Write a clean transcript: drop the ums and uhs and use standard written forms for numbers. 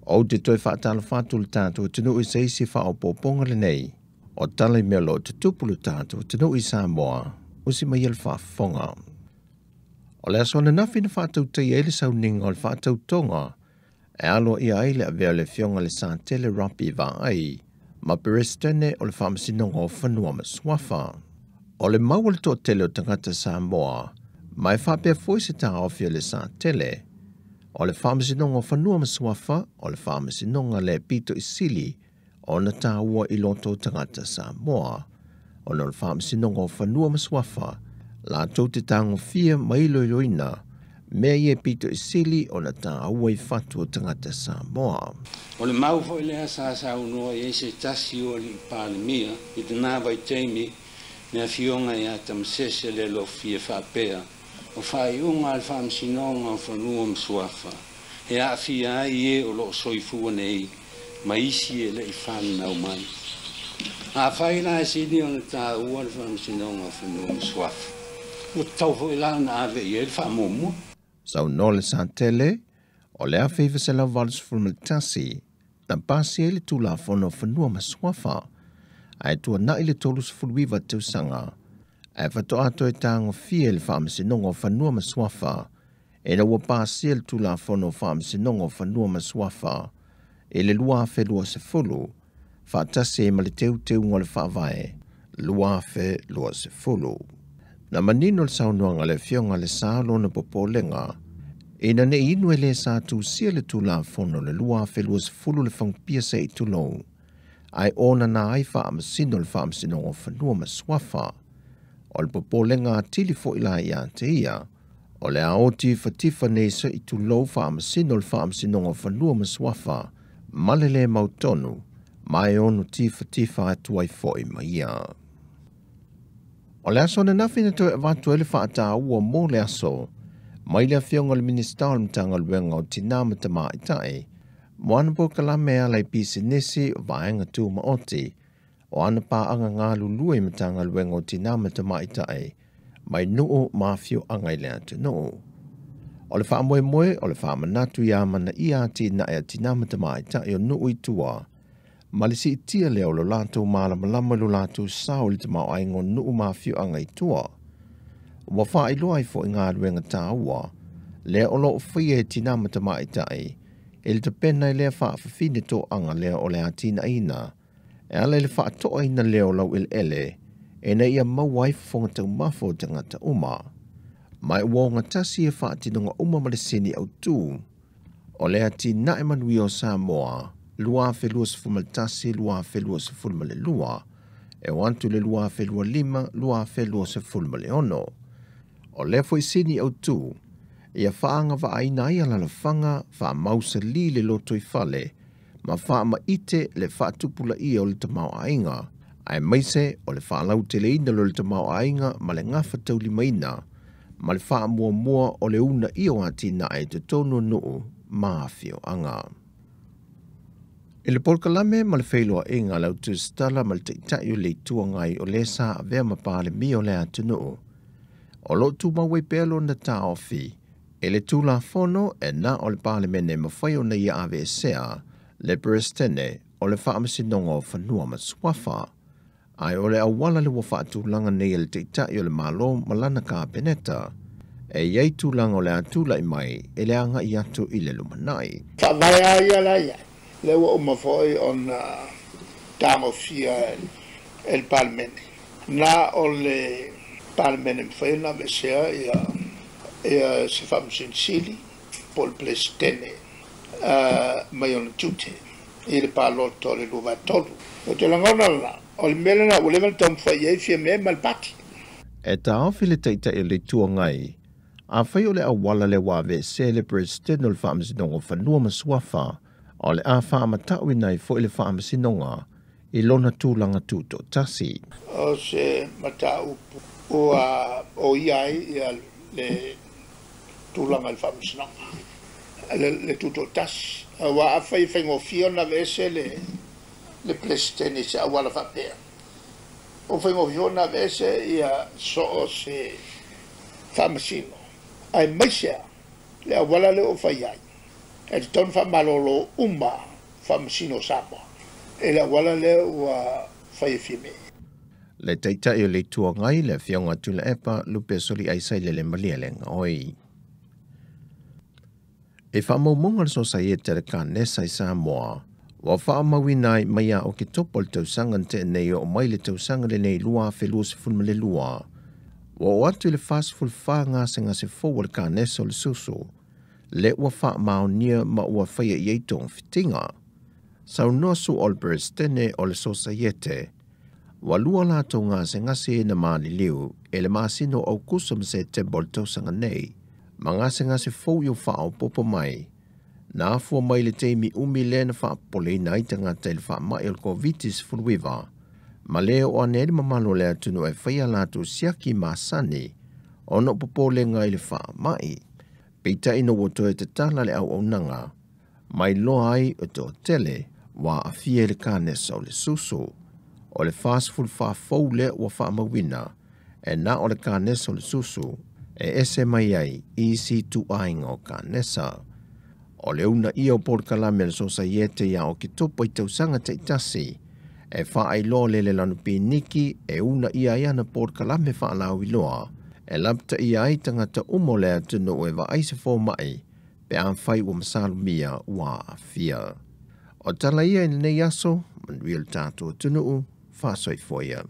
Ou te toe faatalofa atu i le tatou atunuu i se isi faaopoopoga lenei o tala i mea o lo o tutupu i le tatou atunuu i Samoa, usi mai le faafofoga. O le aso ananafi na faatautaia ai le sauniga o le faatautoga e aloaia ai le avea o le afioga i le Satele Robbie Vaai ma Peresetene o le Faamasinoga o Fanua ma Suafa. O le mau a le toatele o tagata Samoa, ma e faapea foi se taofi o le Satele, o le Faamasinoga o Fanua ma Suafa o le Faamasinoga le pito i sili ona tāua i loto o tagata Samoa, ona o le Faamasinoga o Fanua ma Suafa latou te tagofia ma iloiloina mea ia pito i sili ona tāua i fatu o tagata Samoa. O le mau foi lea sa saunoa i ai se tasi o alii Palemia i lena vaitaimi le afioga ia Tamasese le Lofia faapea, o faaiuga a le Faamasinoga o Fanua ma Suafa e aafia ai e o loo soifua nei ma isi e le'i fananau mai. Afai la e sili ona taua le Faamasinoga o Fanua ma Suafa, ua tatau foi la ona ave i ai le faamuamua. Saunoa le Satele, o le 1981 na pasi ai le Tulafono o Fanua ma Suafa, ae tuanai le 39 tausaga, ae faatoa toe tagofia i le Faamasinoga o Fanua ma Suafa, ina ua pasia le Tulafono o Faamasinoga o Fanua ma Suafa i le 2020, faatasi ai ma le teuteuga o le Faavae 2020. Na manino le saunoaga a le afioga i le Sa lona popolega, ina ne i inu e le sa tusia le Tulafono le 2020 le fagupia se i tulou, ae ona na ai faamasino le Faamasinoga o Fanua ma Suafa. O le popolega atili foi la ia te ia, o le aoti fatifa nei se i tulou faamasino le Faamasinoga o Fanua ma Suafa, ma le le mautonu, ma e ono tifatifa atu ai foi ma ia. O le aso ananafi na toe avatu ai le faataua mo le aso, mai le afioga o le Minisita o le Matagaluega o Tinā ma Tamaitai, mo ana polokalame e ala i pisinisi o vaega tumaoti, o ana paaga galulue i Matagaluega o Tinā ma Tamaitai, mai nuu ma afioaga i le atunuu. O le faamoemoe o le faamanatu ia amanaia atinae a tinā ma tamaitai o nuu i tua, ma le siitia lea o lo latou malamalama i lo latou sao i le tamaoaiga o nuu ma afioaga i tua. Ua faailoa ai foi galuega tāua lea o loo faia e tinā ma tamaitai i le tapena i lea faafafine toaga lea o le atinaeina e ala i le faatoaina lea o laueleele ina ia maua ai fofoga taumafa o tagata uma. Ma e ua ogatasi e faatinoga uma ma le sini autū o le atinae manuia o Samoa 2021-2022 e o atu le 2025-2026. O lea foi sini autū ia faagavaaina ai alalafaga faamausalī le lotoifale ma faamaite le faatupulaia o le tamaoaiga, aemaise o le faalauteleina o le tamaoaiga ma le gafataulimaina ma le faamuamua o le uunaia o atinae i totonu o nuu ma afioaga. I le polokalame ma le feiloaiga a le autusitala ma le taitai o le Itu Agai o le sa avea ma Palemia o le atunuu, o loo tumau ai pea lona taofi e le Tulafono e na o le Palemene mafai ona ia aveesea le Peresetene o le Faamasinoga o Fanua ma Suafa, ae o le auala le ua faatulaga nei e le taitai o le Malo ma lana Kapeneta, e i ai tulaga o le a tulai mai e le agai atu i le lumanai. Faavae lava ia la i ai, lea ua uma foi ona tagofia e le Palemene. Na o le Palemene e mafai ona aveesea ia se Faamasino Sili po o le Peresetene mai ona tiute i le palota o le 23. Ou te lagona lena, o le mea lena ua leva ona taumafai i ai Fiame ma le Pati. E taofi le taitai o le Itu Agai, afai o le auala lea ua aveesea e le Peresetene o le Faamasinoga o Fanua ma Suafa, o le a faamatauina ai foi le Faamasinoga i lona tulaga tutoatasi. O se mataupu ua oia ai ia le tulaga i le Faamasinoga, le tutoatasi. Aua afai e faigofie ona aveese le Peresetene i se auala faapea, o faigofie ona aveese ia so o se faamasino, aemaise lava le auala lea ua fai ai. E tatau ona faamalōlō uma faamasino o Samoa i le auala lea ua fai e Fiame. Le Taitai o le Itu Agai, le Afioga Tuilaepa Lupe Soliaisai le Malielegaoi. E faamaumauga le Sosaiete a le Kanesa i Samoa, ua faamauina ai mai ia Oketopa o le tausaga na tea nei oo mai le tausaga lenei 2022, ua oo atu i le 44 gasegase fou a le Kanesa o le susu, le ua faamaonia ma ua faia i ai togafitiga. Saunoa su o le Peresetene o le Sosaiete, ua lua latou gasegase na maliliu e le masina o Aukuso ma Setema o le tausaga nei, ma gasegase fou i o faaopoopo mai, na afua mai le taimi umi lea na faapopoleina ai tagata i le faamai o le Koviti-19, ma le oo ane ai le mamalu o le atunuu e faia latou siaki masani ona o popolega i le faamai. Peitai ina ua toe tatala le auaunaga, mai loa ai o toatele ua aafia i le kanesa o le susu. O le 44 fou lea ua faamauina e na o le kanesa o le susu e ese mai ai i isi ituaiga o kanesa. O le uunaia o polokalame a le Sosaiete ia Oketopa i tausaga taitasi e faailoa le lanu piniki e uunaia ai ana polokalame faalauiloa e lapataia ai tagata uma o le atunuu e vaai se fomai pe afai ua masalomia ua aafia. O tala ia i lenei aso, manuia le tatou atunuu, faasoifoia.